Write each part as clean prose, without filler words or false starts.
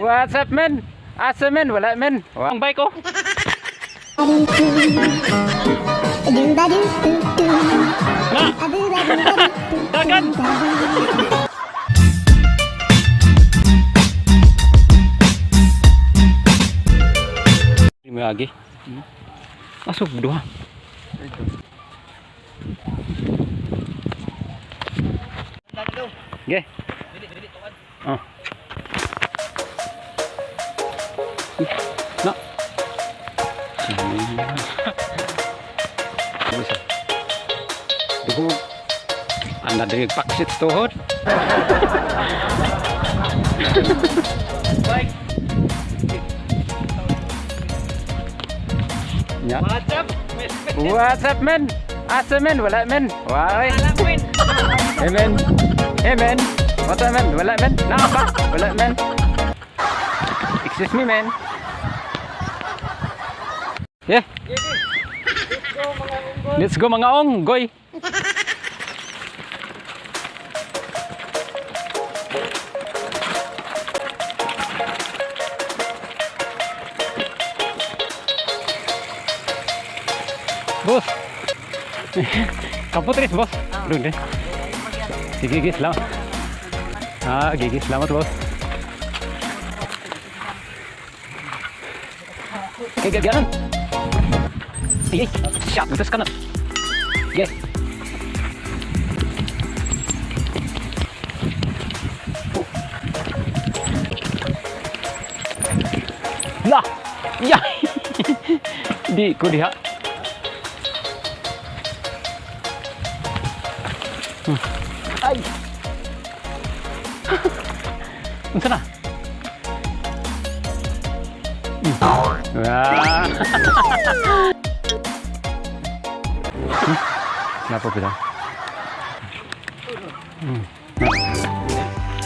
What's up, man? Asa, man? Wala, man. Ang bike ko. Na! Dagan! Lima lagi. Masuk dua. Ge. Oh. Na. Bisa. Dugo. Anda dari paksit tuhod. Bike. Ya. What's up? What's up, man? Asa, man? Wala, man. Why? Alam ko yun. Hey, man. Hey, man. What's up, man? Wala, man. Naka Wala, man. Excuse me, man. Yeah. Let's go, mga onggoy. Bos. Kaputris, bos. Dun deh. Sige, sige, selamat. Ah, gigi, selamat, bos. Okay, gaganan. Ay, ay, shot, terus kanan. Okay. Lah, ya. Di ko diha. Ay. Unsa na? Wah. Kenapa bilang?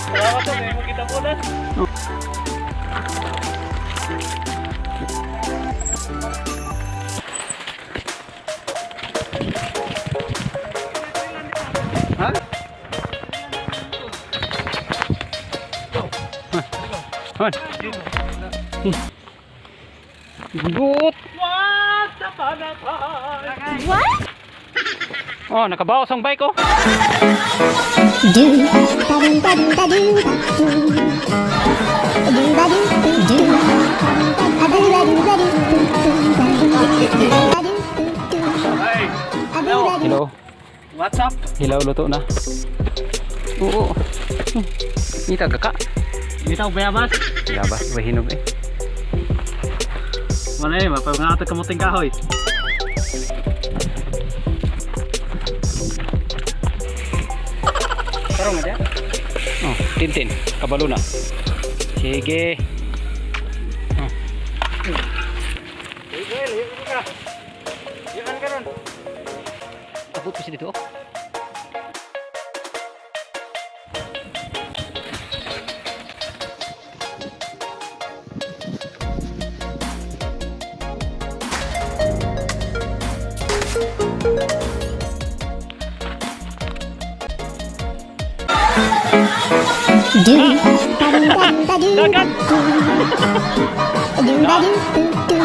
Salamat to, may makita po na. Ha? Hon. Good. What's up, anak? What? Oh, nakabawas ang bike oh. Do ba do ba do ba do do do ba do do a do ba do ba do do do ba do do Hey, a do ba do. Hello. What's up? Hilaw, luto na. Oo. Ita ka. Dito bayabas. Bayabas, way hinog eh. Wala eh, mapangatag kamuting kahoy. Tarong nga. Oh, tintin, kabalo na. Sige. Oh. Yan karon. Abot ko siya dito. Oh. Do ba do ba do ba do Dagan! Do ba do do do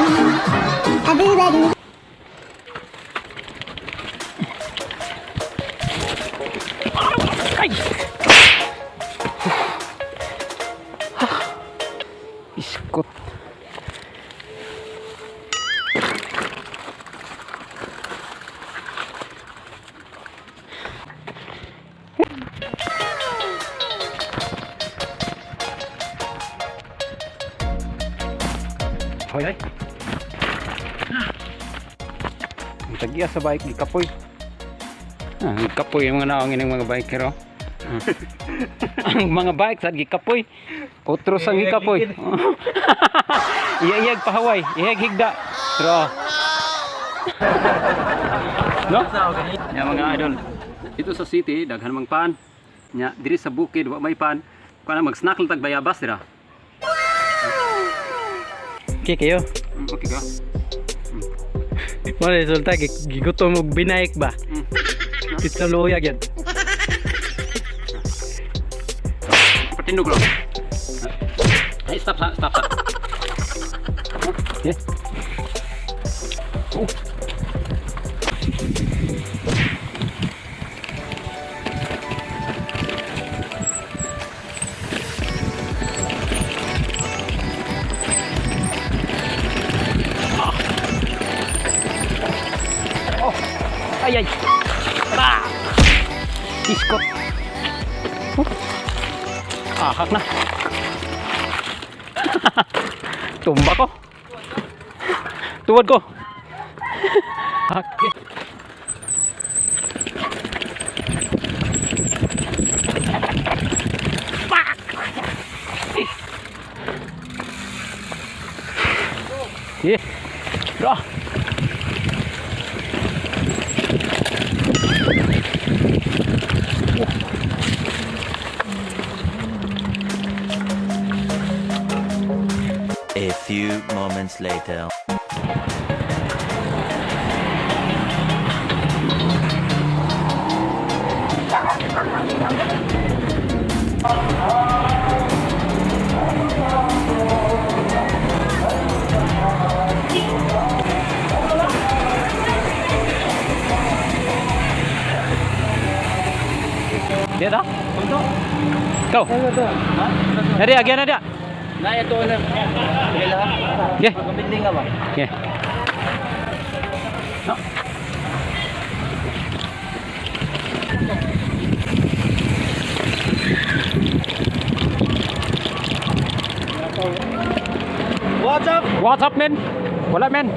a do ba do. Ay! Iskot. Hoy, ay. Ang tagiya sa bike, gikapoy. Ah, gikapoy yung mga naong ining mga biker, oh. Ang mga bike sad gikapoy. Otros ang gikapoy. Iyag pahaway, iyag higda. Pero no? Ya mga idol. Dito sa city daghan mang pan. Nya diri sa bukid wa may pan. Kuan mag-snack lang tag bayabas dira. Okay kayo. Okay ka. Mo resulta gigutom og binaik ba. Pizza luya gyud. Patindog lang. Ay, Stop, stop, stop, stop. Yeah. Oh. Oh. Ay, ay. Ah! Iskot. Oh. Ahak na. Tumba ko. Tuwad ko. Okay. Fuck! Yeah. Bra. A few moments later. Dia dah? Kau. Nadia, agyan na dia. Na ito na. Okay. Kapinding ka ba? Okay. No. What's up? What's up, men? Wala, men.